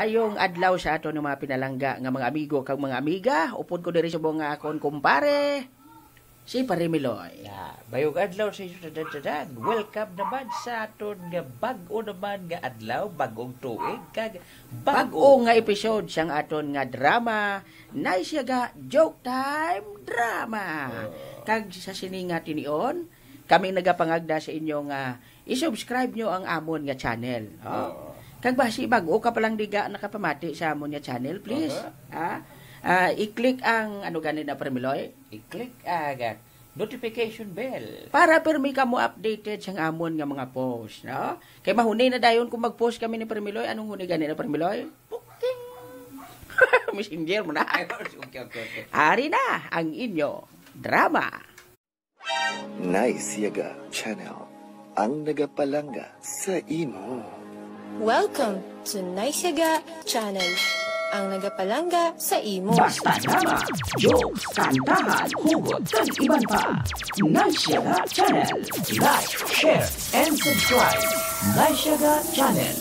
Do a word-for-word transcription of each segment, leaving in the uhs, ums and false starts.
Maayong adlaw sa aton nga mga pinalangga nga mga amigo kag mga amiga. Upod ko diri subong nga akon kumpare, si Pare Miloy. Ya, mayong adlaw sa inyo tanan-tanan. Welcome naman sa aton nga bag-o naman nga adlaw, bag-ong tuig, kag bag-o nga episode sang aton nga drama, Nice Yaga Joke Time Drama. Oh. Kag sa sini nga tinion, kami nagapangagda sa inyo nga i-subscribe nyo ang amon nga channel. Oh. Oo. Kag basi bag-o ka pa lang diga nakapamati sa amon nga channel, please. Aha. Ha? Ah, i-click ang, ano gani na, Pare Miloy? I-click ang, ah, notification bell. Para pirmi kamo updated sa amon nga mga post, no? Kay mahuni na dayon kung mag-post kami ni Pare Miloy. Anong huni gani na, Pare Miloy? Puking! Messenger mo na. Ay, okay, okay, okay. Ari na ang inyo drama. Nice Yaga Channel, ang nagapalangga sa imo. Welcome to Nice Yaga Channel, ang nagapalangga sa imo. Basta drama, jokes, kantahan, hugot, kag iban pa. Nice Yaga Channel. Like, share, and subscribe. Nice Yaga Channel.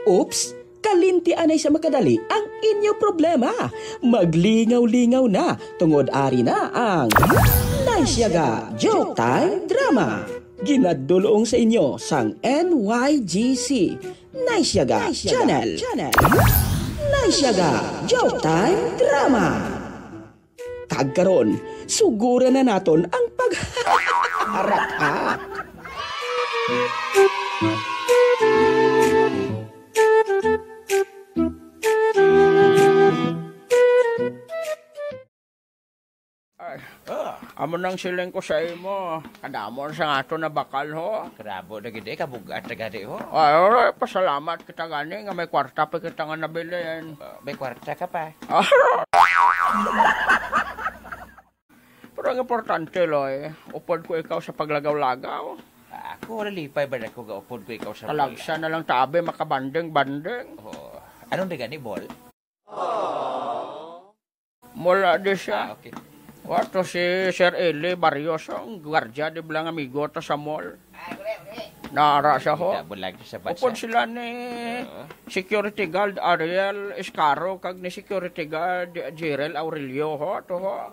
Oops! Kalinti anay sa makadali ang inyo problema. Maglingaw-lingaw na, tungod ari na ang Nice Yaga Joke Time Drama. Ginadulong sa inyo sang N Y G C, Nice Yaga Channel. Nice Yaga Joke Time Drama. Kag karon, suguran na naton ang pagharap. Ay, ah, amo nang siling ko sa imo. Kadamo sa ato na bakal, ho. Kadamo na gid, eh, kabugat na gani, ho. Ay, oy, pasalamat kita gani nga may kwarta pa kita nga nabilin. Ah, may kwarta ka pa. Pero ang importante, Loy, upod ko ikaw sa paglagaw-lagaw. Ako, nalipay ba ako nga upod ko ikaw sa mall? Talagsa na lang ta abi makabanding-banding. Oh. Anong di gani, mall? Mall na di siya. Ah, okay. Wato si Sir Eli Barrios, ang gwardya, di ba lang amigo ta sa mall? Nara siya, ho. Kita mo lang sa bansa. Upod sila ni Oo. Security Guard Ariel Escaro kag ni Security Guard Jirel Aurelio, ho, to, ho.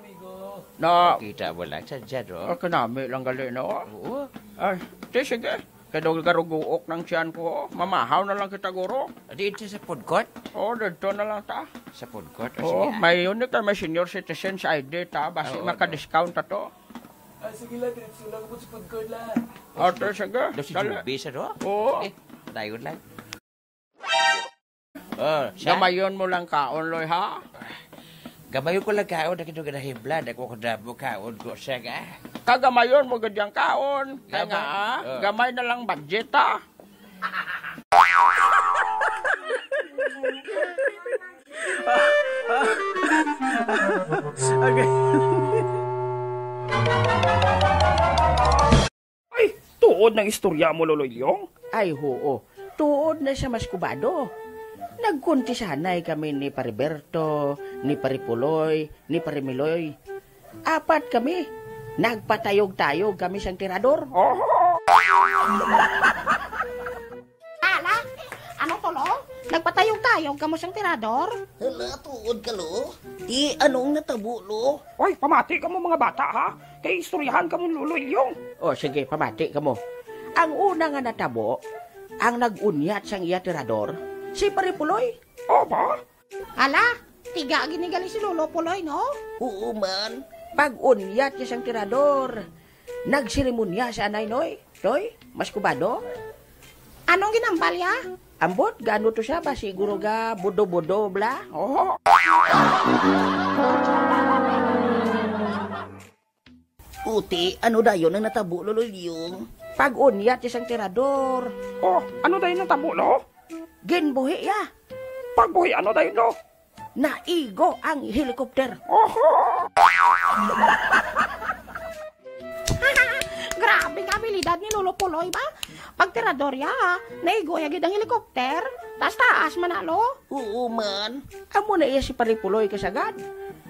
Na Kita mo lang sa dyan, oh. Ah, kanami lang gali, no? Oo. Ay, di, sige. Kay daw garuguok ng tiyan ko, oh. Mamahaw na lang kita, guro. Di ito sa food court? Oo, dito na lang ta. Sa food court? O, Oo, sige, ah. May unit, ah, may senior citizens I D ta. Basi Oo, maka-discount ta to. Ah, sige lang, diretso lang mo sa food court lang. Ah, to, sige. Daw si Dali. Juby sa do? Oo. Eh, dayon lang. Oh, siya? Gamayon mo lang kaon, Loy, ha? Gamayon ko lang kaon, na kinuganahiblad, ako ko damo kaon ko siya, ha? Kagamayon mo gid yang kaon. Kaya nga, Gamay. Ah, Oh. gamay na lang budget, ha? Agay. Ay, tuod nang istorya mo, Lolo Ilyong? Ay, huo. Tuod na siya, Mas Kubado. Nagkuntisanay kami ni Pare Berto, ni Pare Puloy, ni Pare Miloy. Apat kami. Nagpatayog-tayog kami sang tirador. Oh. Ala, ano to, lo? Nagpatayog-tayog kamo sang tirador? Hala, tuod ka, lo? Ti, anong natabo, lo? Oy, pamati kamo, mga bata, ha? Kay istoryahan kamo ni Lolo Ilyong. O, sige, pamati kamo. Ang una nga natabo, ang nag-unyat sang iya tirador, si Pare Puloy. O ba? Hala, tiga gini gali si Lolo Puloy, no? Oo man. Pag-unyat niya sang tirador, nagseremonya si Anay Noy. Toy, Mas Kubado? Anong ginambal ya? Ambot, gaano to siya ba? Siguro ga budo-budo, bla? Oh. Uti, ano dayon ang natabo, Lolo Ilyong? Pag-unyat isang tirador. Oh, ano dayon natabo, lo? Ginbuhi ya. Pagbuhi, ano dayon, lo? Naigo ang helicopter. Oho! Grabe nga abilidad ni Lolo Puloy ba? Pag tirador ya, naigo ya gid ang helicopter. Taas-taas man na, lo. Oo man. Amo na iya si Pare Puloy kasagad.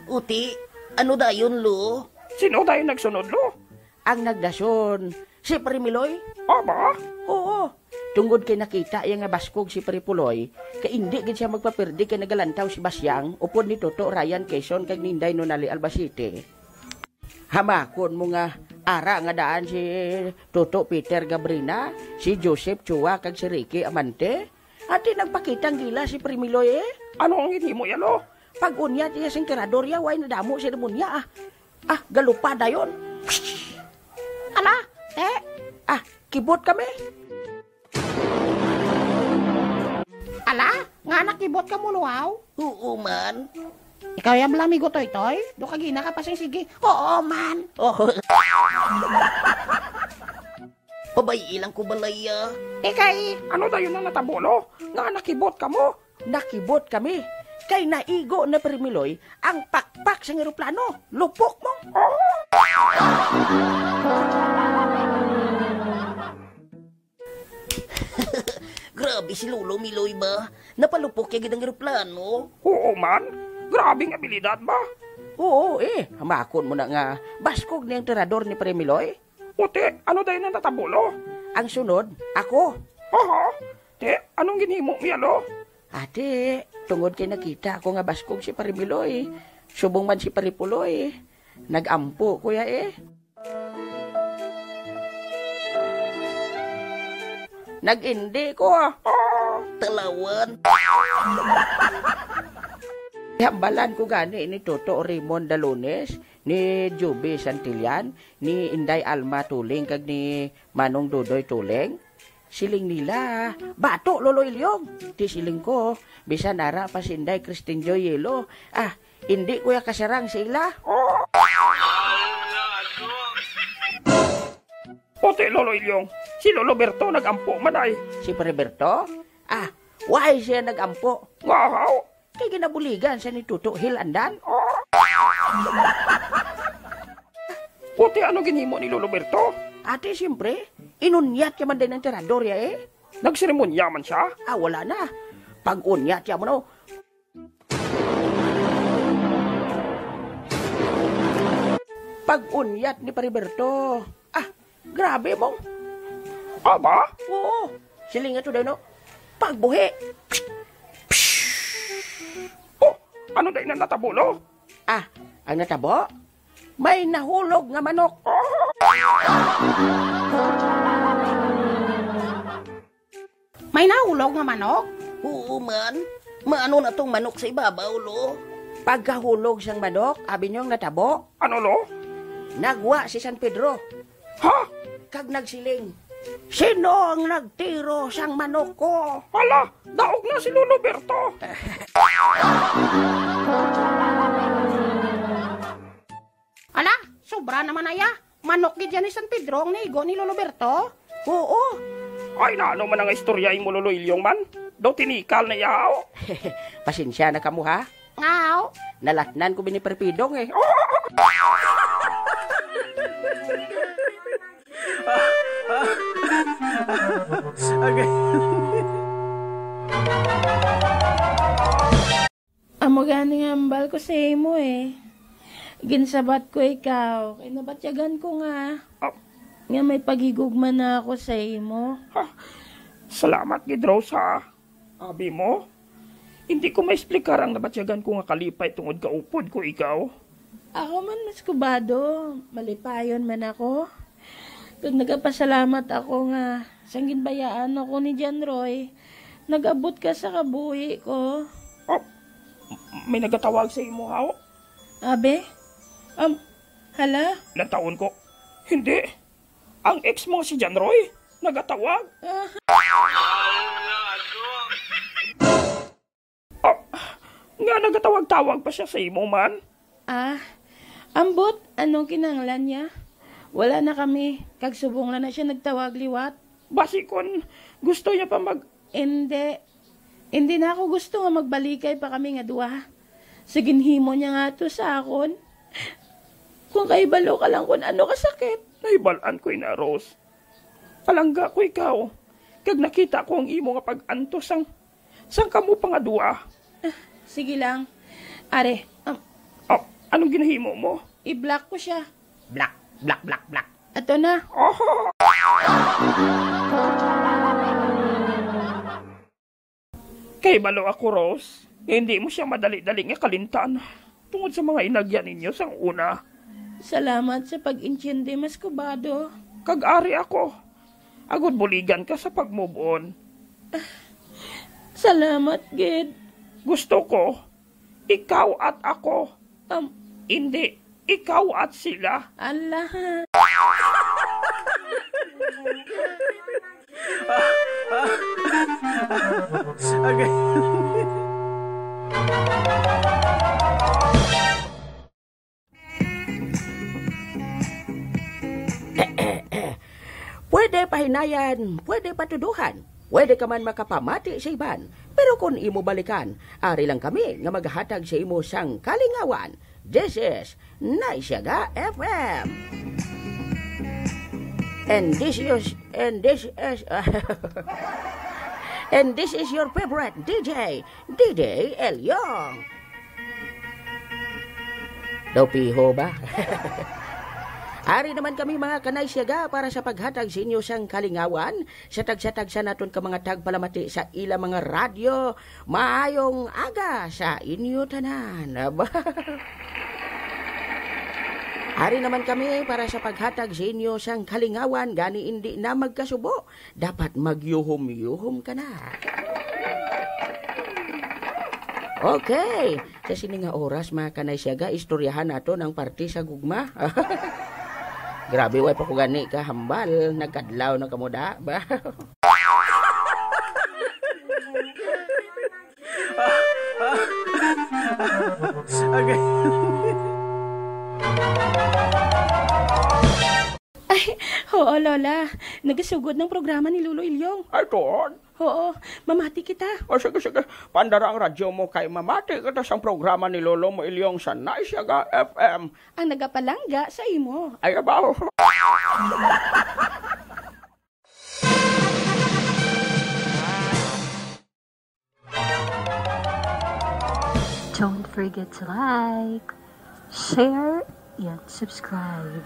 Uti, Ano dayon, Lo? Sino dayon nagsunod, Lo? Ang nagdason, si Pare Miloy. Aba? Oo. Tungod kay nakita iya nga baskog si Pare Puloy, kay indi gid siya magpapirdi kay nagalantaw si Basyang upod ni Toto Ryan Quezon kag ni Inday Nonali Albacete. Hamakon mo nga ara nga daan si Toto Peter Gabrina, si Joseph Chua kag si Ricky Amante? Ati nagpakita ang gila si Pare Miloy, eh. Ano ang ginhimo niya, Lo? Pag-unyat iya sing tirador ya, way nadamo seremonya, ah. Ah, galupa dayon. Ala, te. Ah, kibot kami. Ala, nga nakibot ka mo, luhaw? Oo, man. Ikaw ya bala, amigo Toy-Toy? Do ka gina ka pa sing sige. Oo, man. Oh. Pabay-i lang ko balay, ah. Ikay. Ano dayon ang natabo, Lo? Nga nakibot kamo? Nakibot kami. Kay naigo na Pare Miloy ang pakpak sang eroplano. Lupok mo. Grabe si Lolo Miloy ba? Napalupok ya gid ang eroplano. Oo man. Grabe nga abilidad ba? Oo, eh. Hamakon mo na nga baskog ni ang tirador ni Pare Miloy. Puti, ano dayon ang natabo, Lo? Ang sunod, ako. Aha. Te, anong ginhimo niya, Lo? Ate, tungod kay nakita ko nga baskog si Pare Miloy, subong man si Pare Puloy, nag-ampo ko ya, eh. Nag-indi ko, ah. Talawan. Hambalan ko gani ni Toto Raymond Dalones, ni Juby Santillan, ni Inday Alma Tuling, kag ni Manong Dodoy Tuling. Siling nila, "Bato, Lolo Ilyong." Ti siling ko, "Bisan ara pa si Inday Christine Joy Yelo, ah, indi ko ya kasarang sa ila." Puti, Lolo Ilyong, si Lolo Berto nag-ampo man ay. Si Pare Berto? Ah, why siya nag-ampo? Ngahaw. Kay ginabuligan siya ni Toto Hil Andan. Puti, ano ginhimo ni Lolo Berto? Ate, siyempre, inunyat ya man din ang tirador ya, eh. Nagseremonya man siya? Ah, wala na. Pag-unyat ya mo, no? Pag-unyat ni Pare Berto. Ah, grabe, mong. Aba? Oo. Siling nga to daw, no? Pagbuhi. Oh, ano day na natabo, Lo? Ah, ang natabo? May nahulog nga manok. May nahulog nga manok? Oo, man. Maano na tong manok sa ibabaw, Lo? Pagkahulog sang manok, abi niyo ang natabo? Ano, Lo? Nagwa si San Pedro. Ha? Kag nagsiling, "Sino ang nagtiro sang manok ko?" Hala, daog na si Lolo Berto. Ala, sobra naman aya. Manok gid yan ni San Pedro ang naigo ni Lolo Berto. Oo. Ay, naano man ang istorya imo, Lolo Ilyong man? Daw tinikal na yaw. Pasensya na kamo, ha? Ngaw. Nalatnan ko bini perpidong, eh. Okay. Amo gani nga hambal ko sa imo, eh. Ginsabat ko ikaw, kay nabatyagan ko nga, ah, nga may paghigugma na ako sa imo. Ha? Salamat gid, Rose, ha? Abi mo, hindi ko maexplikar ang nabatyagan ko nga kalipay tungod kaupod ko ikaw. Ako man, Mas Kubado, malipayon man ako. Kag nagapasalamat ako nga sang ginbayaan ako ni John Roy, nag-abot ka sa kabuhi ko. Oh, may nagatawag sa imo, haw? Abe? Um, hala? Lantawon ko. Hindi. Ang ex mo si John Roy? Nagatawag? Ah. Ah, nga nagatawag-tawag pa siya sa imo man? Ah, ambot, anong kinahanglan niya? Wala na kami, kag subong lang na siya nagtawag liwat. Basi kon gusto niya pa mag- Indi. Indi na ako gusto nga magbalikay pa kami nga duha. Sa ginhimo niya nga to sa akon. Kung kahibalo ka lang kung ano kasakit. Nahibal-an ko ina, Rose. Palangga ko ikaw, kag nakita ko ang imo nga pag-antos sang, sang kamo pa nga duha. Ah, sige lang. Are, um, Oh, Anong ginahimo mo? I-block ko siya. Block, block, block, block. Ato na. Oho! Kay balo ako, Rose, nga hindi mo siya madali-dali nga kalimtan tungod sa mga inagyan ninyo sang una. Salamat sa pag-intindi, Mas Kubado. Kag ari ako, agod buligan ka sa pag-move on. Salamat gid. Gusto ko, ikaw at ako. Um, hindi, ikaw at sila. Ala. Okay. Pwede pahinayan, pwede patuduhan, pwede ka man makapamati sa iban. Pero kung imo balikan, ari lang kami nga maghatag sa imo sang kalingawan. This is Naisyaga F M. And this is, and this is, and this is your favorite D J, D J Elyong. Daw piho ba? Ari naman kami, mga Kanay Siyaga, para sa paghatag sa inyo sang kalingawan sa tagsa-tagsa naton ka mga tagpalamati sa ila mga radyo. Maayong aga sa inyo tanan. Ari naman kami para sa paghatag sa inyo sang kalingawan, gani indi na magkasubo. Dapat magyuhom-yuhom ka na. Okay. Sa sini nga oras, mga Kanay Siyaga, istoryahan naton ang parte sa gugma. Grabe, way pa ko gani kahambal. Nagkadlaw na kamo da. Ba? Okay. Ay, oo, Lola. Nagasugod ng programa ni Lolo Ilyong. Ay, tuod? Oo, mamati kita. O, sige, sige. Pandara ang radyo mo kay mamati kita sang programa ni Lolo mo Ilyong sa Naisyaga F M. Ang nagapalangga sa imo. Ay, abaw. Don't forget to like, share, and subscribe.